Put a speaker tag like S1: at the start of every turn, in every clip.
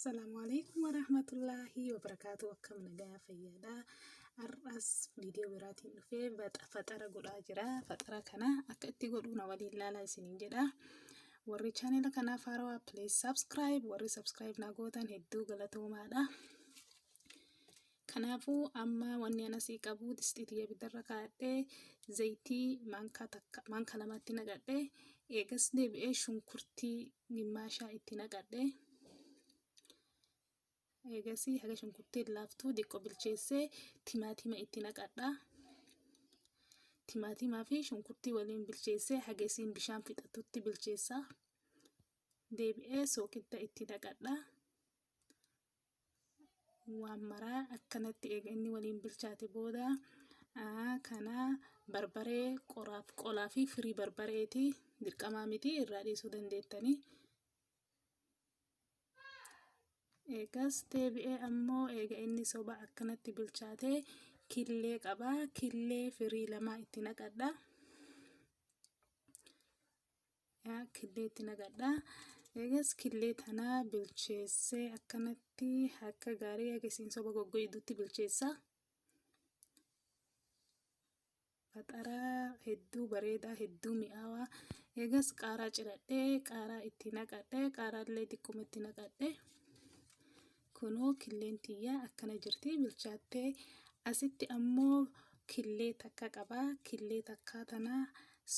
S1: Assalaamu alaikum warahmatullaahi wabarakaatu. Akkam nagaa fayyaadha. Har'as viidiyoo biraatiin dhufee faxara godhaa jira. Faxara kana akka itti godhu na waliin laalaa isiniin jedha. Warri chaanela kanaaf haarawaa please subscribe, warri subscribe na gootan hedduu galatoomaadha. Kanaafuu amma wanni an asii qabu distii tiyya ibiddarra kaa'adhee zayitii maankaa takka maankaa lamatti naqadhee eegas deebi'ee shunkurtii gimmaashaa itti naqadhe. Eegasii haga shunkurtiin laaftuu diqqo bilcheessee timaatima itti naqadha. Timaatimaa fi shunkurtii waliin bilcheessee haga isiin bishaan fixattutti bilcheessa. Deebi'ee sooqidda itti naqadha. Waan maraa akkanatti eega inni waliin bilchaate booda kana barbaree qoraaf qolaa fi firii barbareeti dirqamaa miti irraa dhiisuu dandeettanii. Eegas deebi'ee ammoo eega inni soba akkanatti bilchaate killee qaba killee firii lamaa itti naqadha. Killee itti naqadha. Eegas killee tana bilcheessee akkanatti akka gaarii eega isiin soba goggoydutti bilcheessa. Faxara hedduu bareedaa hedduu mi'aawaa. Eegas qaaraa ciradhee qaaraa itti naqadhe qaaraallee xiqquma itti naqadhe. Kunoo killeen tiyya akkana jirti bilchaattee. Asitti ammoo killee takka qaba. Killee takkaa tana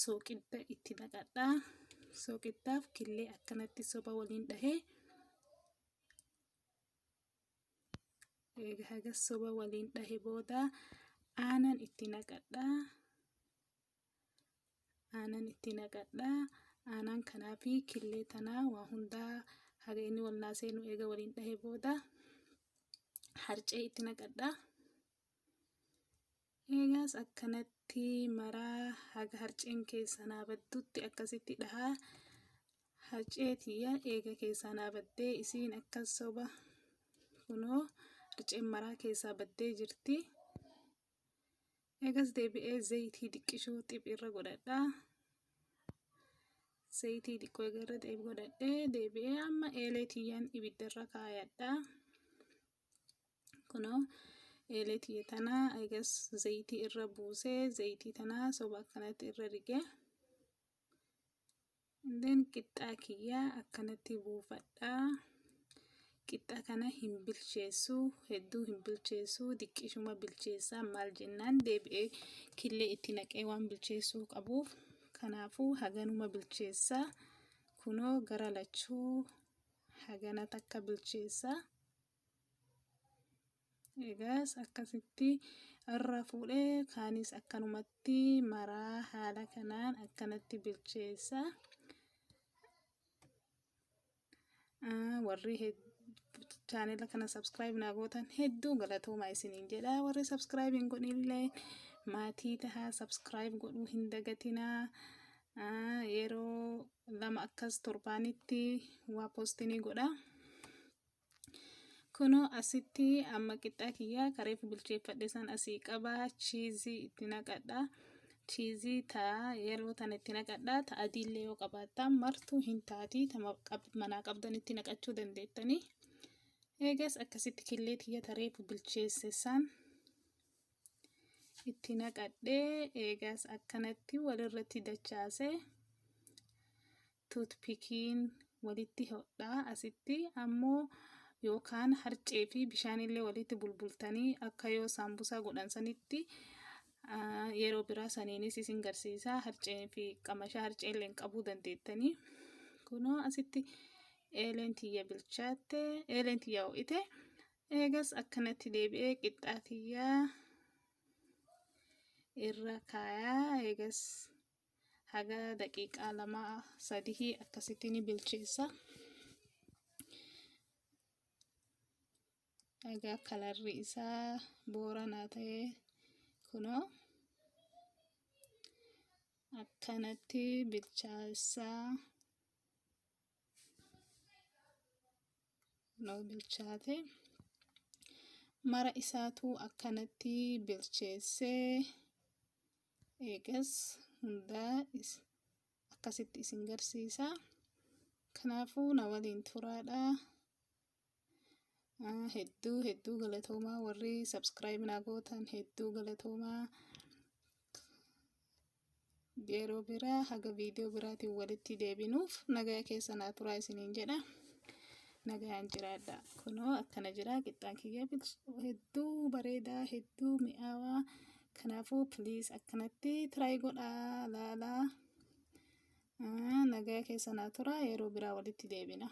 S1: sooqidda itti naqadha. Sooqiddaaf killee akkanatti soba waliin dhahee eega haga soba waliin dhahe booda aanan itti naqadha. Aanan itti naqadha. Aanan kanaa fi killee tanaa waa hundaa haga inni wal naa seenu eega waliin dhahe booda harcee itti naqadha. Eegaas akkanatti maraa haga harceen keessaa naa baddutti akkasitti dhahaa. Harcee tiyya eega keessaa naa baddee isiin akkas soba kunoo harceen maraa keessaa baddee jirti. Eegas deebi'ee zayitii diqqishuu xip irra godhadha. Zayitii xiqqoo eega irra xip godhadhee deebi'ee amma eelee tiyyaan ibiddarra kaayadha. Kunoo eelee tiyya tana eegas zayitii irra buusee zayitii tana soba akkanatti irra rigee. Then qixxaa kiyya akkanatti buufadha. Qixxaa kana hin bilcheessu, hedduu hin bilcheessu, diqqishuma bilcheessa. Maal jennaan deebi'ee killee itti naqee waan bilcheessuu qabuuf kanaafuu haganuma bilcheessa. Kunoo gara lachuu hagana takka bilcheessa. Egaas akkasitti irra fuudhee kaanis akkanumatti maraa haala kanaan akkanatti bilcheessa. Warri chaanela kana subscribe naa gootan hedduu galatoomaa isiniin jedha. Warri subscribe hin godhinillee maatii tahaa subscribe godhuu hin dagatinaa. Yeroo lama akkas torbaanitti waa poostinii godha. Kunoo asitti amma qixxaa kiyyaa kareefu bilcheeffadhe san asii qaba. Chiizii itti naqadha. Chiizii ta yeroo tana itti naqadha. Ta adiillee yoo qabaattan martuu hin taati. Ta manaa qabdan itti naqachuu dandeettanii. Eegas akkasitti killee tiyya ta reefu bilcheesse san itti naqadhee eegas akkanatti walirratti dachaase. Tuutpikiin walitti hodhaa asitti ammoo yookaan harcee fi bishaanillee walitti bulbultanii akka yoo saambusaa godhan sanitti yeroo biraa saniinis isin garsiisa harcee fi qamashaa harceelleen qabuu dandeettanii. Kunoo asitti eeleen tiyya bilchaatte eeleen tiyya ho'ite eegas akkanatti deebi'ee qixxaa tiyyaa irra kaayaa eegas haga daqiiqaa lama sadihii akkasitti ni bilcheessa. Haga kalarri isaa booranaa ta'e kunoo akkanatti bilchaassa. Kunoo bilchaate mara isaatu akkanatti bilcheessee eegas hundaa akkasitti isin garsiisa. Kanaafuu na waliin turaadha. Hedduu hedduu galatoomaa, warri subscribe naa gootan hedduu galatoomaa. Yeroo biraa haga viidiyoo biraatiin walitti deebinuuf nagaya keessa naa turaa isiniin jedha. Nagayaan jiraadha. Kunoo akkana jira qixxaan kiyya, hedduu bareedaa, hedduu mi'aawaa. Kanaafuu please akkanatti try godhaa laalaa. Nagaya keessa naa turaa, yeroo biraa walitti deebina.